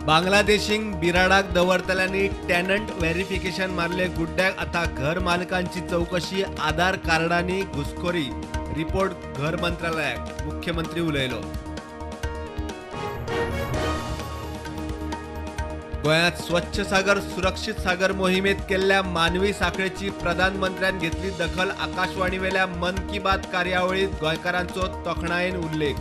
बांगलादेशींक बिराडाक दवरतल्यांनी tenant verification मारले गुड्ड्याक, आता घर मालकांची चवकशी, आधार कार्डांनी घुसखोरी, रिपोर्ट घर मंत्रालयाक, मुख्यमंत्री उलयलो. गोंयांत स्वच्छ सागर सुरक्षीत सागर मोहिमेत केल्ल्या मानवी साखळेची प्रधानमंत्र्यान घेतली दखल. आकाशवाणीवेल्या मन की बात कार्यावळीत गोंयकारांचो तोखणायेन उल्लेख.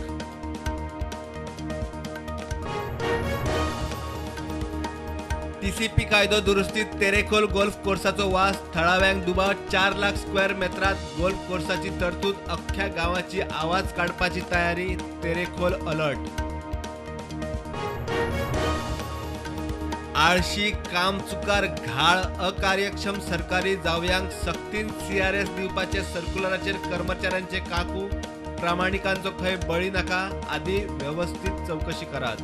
टीसीपी कायदो दुरुस्तीत तेरेखोल गोल्फ कोर्साचो वास, थळाव्यांक दुबाव. 4 लाख स्क्वेअर मेत्रात गोल्फ कोर्साची तरतूद, अख्ख्या गांवाची आवाज काडपाची तयारी, तेरेखोल अलर्ट. आळशी, कामचुकार, घाळ, अकार्यक्षम सरकारी जावयांक सक्तीन सीआरएस दिवपाचे सर्क्युलराचेर कर्मचाऱ्यांचे काकू, प्रामाणिकांचो खंय बळी नाका, आदी वेवस्थीत चवकशी करात.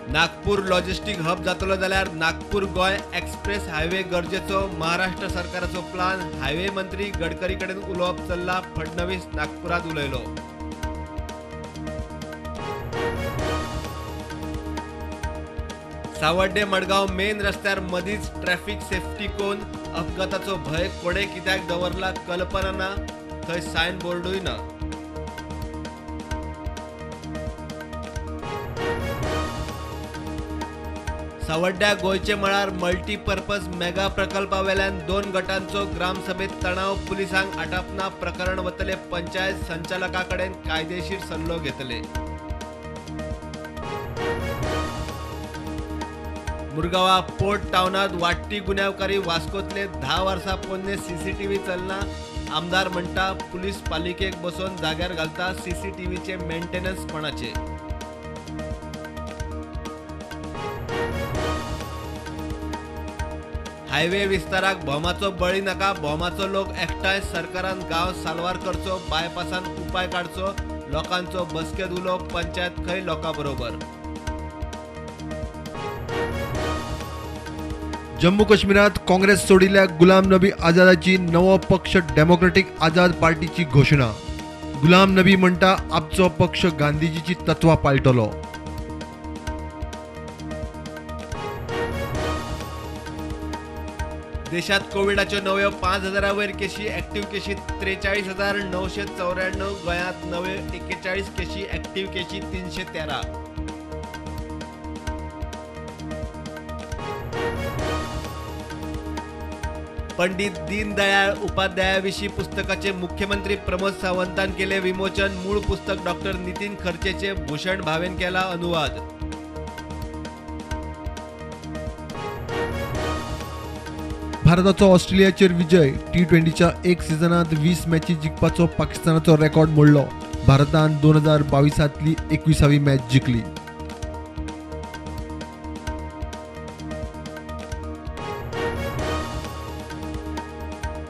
नागपूर लॉजिस्टिक हब जातलो जाल्यार नागपूर गोंय एक्सप्रेस हायवे गरजेचो, महाराष्ट्र सरकाराचो प्लान. हायवे मंत्री गडकरी कडेन उलोवप चल्ला, फडणवीस नागपुरात उलयलो. सावड्डे मडगांव मेन रस्त्यार मदींच ट्रॅफिक सेफ्टी कोन, अपघाताचो भंय कोणे कित्याक दवरला कल्पना ना, थंय सायन बोर्डूय ना. सावड्ड्या गोंयचे मळार मल्टीपर्पज मेगा प्रकल्पावेल्यान 2 गटांचो ग्रामसभेत तणाव, पुलिसांक आटापना, प्रकरण वतले पंचायत संचालका कडेन कायदेशीर सल्लो घेतले. मुरगांवा पोर्ट टावनात वाडटी गुन्यांवकारी, वास्कोतले 10 वर्सां पोन्ने सीसीटीव्ही चलना, आमदार म्हणटा पुलीस पालिकेक बसोवन जाग्यार घालता, सीसीटीव्हीचे मेंटेनन्स कोणाचे. हायवे विस्ताराक भोमाचो बळी नाका, भोमाचो लोक एकठांय, सरकारान गांव साल्वार करचो, बायपासान उपाय काडचो, लोकांचो बसकेत उलोवप, पंचायत खंय लोकां बरोबर. जम्मू काश्मीरात काँग्रेस सोडिल्ल्या गुलाम नबी आझादाची नवो पक्ष डेमोक्रेटिक आझाद पार्टीची घोशणा. गुलाम नबी म्हणटा आपचो पक्ष गांधीजीची तत्वां पाळटलो. देशात कोविडाच्यो नव्यो 5,000 वयर केशी, ऍक्टिव्ह केशी 43,994, गोंयांत नव्यो 41 केशी, ऍक्टिव्ह केशी 313. पंडित दीनदयाळ उपाध्यायाविशीं पुस्तकाचे मुख्यमंत्री प्रमोद सावंतान केले विमोचन. मूळ पुस्तक डॉक्टर नितीन खर्चेचे, भूषण भावेन केला अनुवाद. भारताचो ऑस्ट्रेलियाचेर विजय. टी20च्या एक सिजनांत 20 मॅची जिखपाचो पाकिस्तानाचो रेकॉर्ड मोडलो. भारतान 2022तली 21वी मॅच जिखली.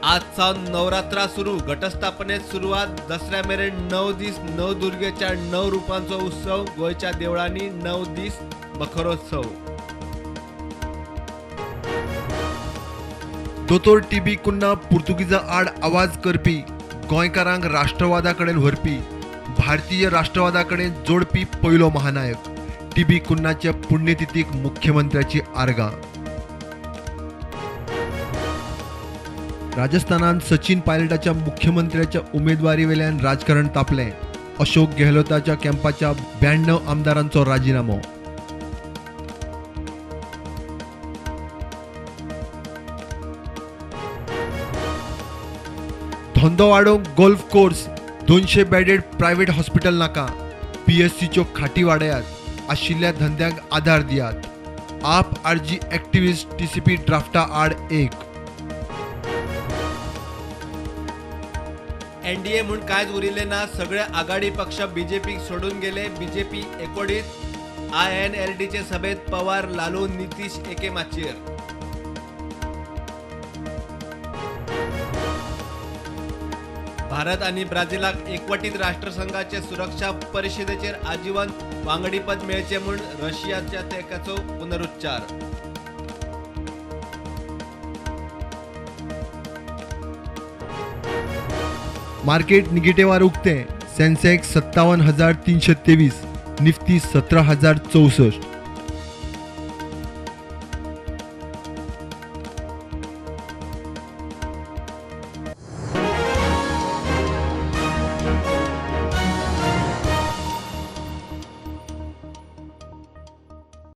आज सावन नवरात्रा सुरू, घटस्थापनेत सुरवात. दसऱ्या मेरेन 9 दीस नवदुर्गेच्या 9 रुपांचो उत्सव, गोंयच्या देवळांनी 9 दीस मखरोत्सव. दोतोर टीबी कुन्हा पुर्तुगीजा आड आवाज करपी, गोंयकारांक राष्ट्रवादा कडेन व्हरपी, भारतीय राष्ट्रवादा कडेन जोडपी पयलो महानायक. टीबी कुन्हाचे पुण्यतिथीक मुख्यमंत्र्याची आर्गां. राजस्थानात सचिन पायलटाच्या मुख्यमंत्र्याच्या उमेदवारीवेल्यान राजकारण तापलें. अशोक गेहलोताच्या कॅम्पाच्या 92 आमदारांचो राजीनामो. धंदो वाडोवंक golf course, 200 bedded private hospital नाका. पीएससीच्यो खाटी वाडयात, आशिल्ल्या धंद्यांक आधार दियात. आप आरजी ऍक्टिव्हिस्ट टीसीपी ड्राफ्टा आड एक. एनडीए म्हूण कांयच उरिल्लें ना, सगळे आघाडी पक्ष बीजेपीक सोडून गेले. बीजेपी एकोडीत, आयएनएलडीचे सभेत पवार, लालू, नितीश एके माचयेर. भारत आनी ब्राझिलाक एकवटीत राष्ट्रसंघाचे सुरक्षा परिषदेचेर आजीवन वांगडीपद मेळचें म्हूण रशियाच्या तेंक्याचो पुनरुच्चार. मार्केट निगेटिव्हार उक्तें. सेन्सेक्स 57,323, निफ्टी 17,064.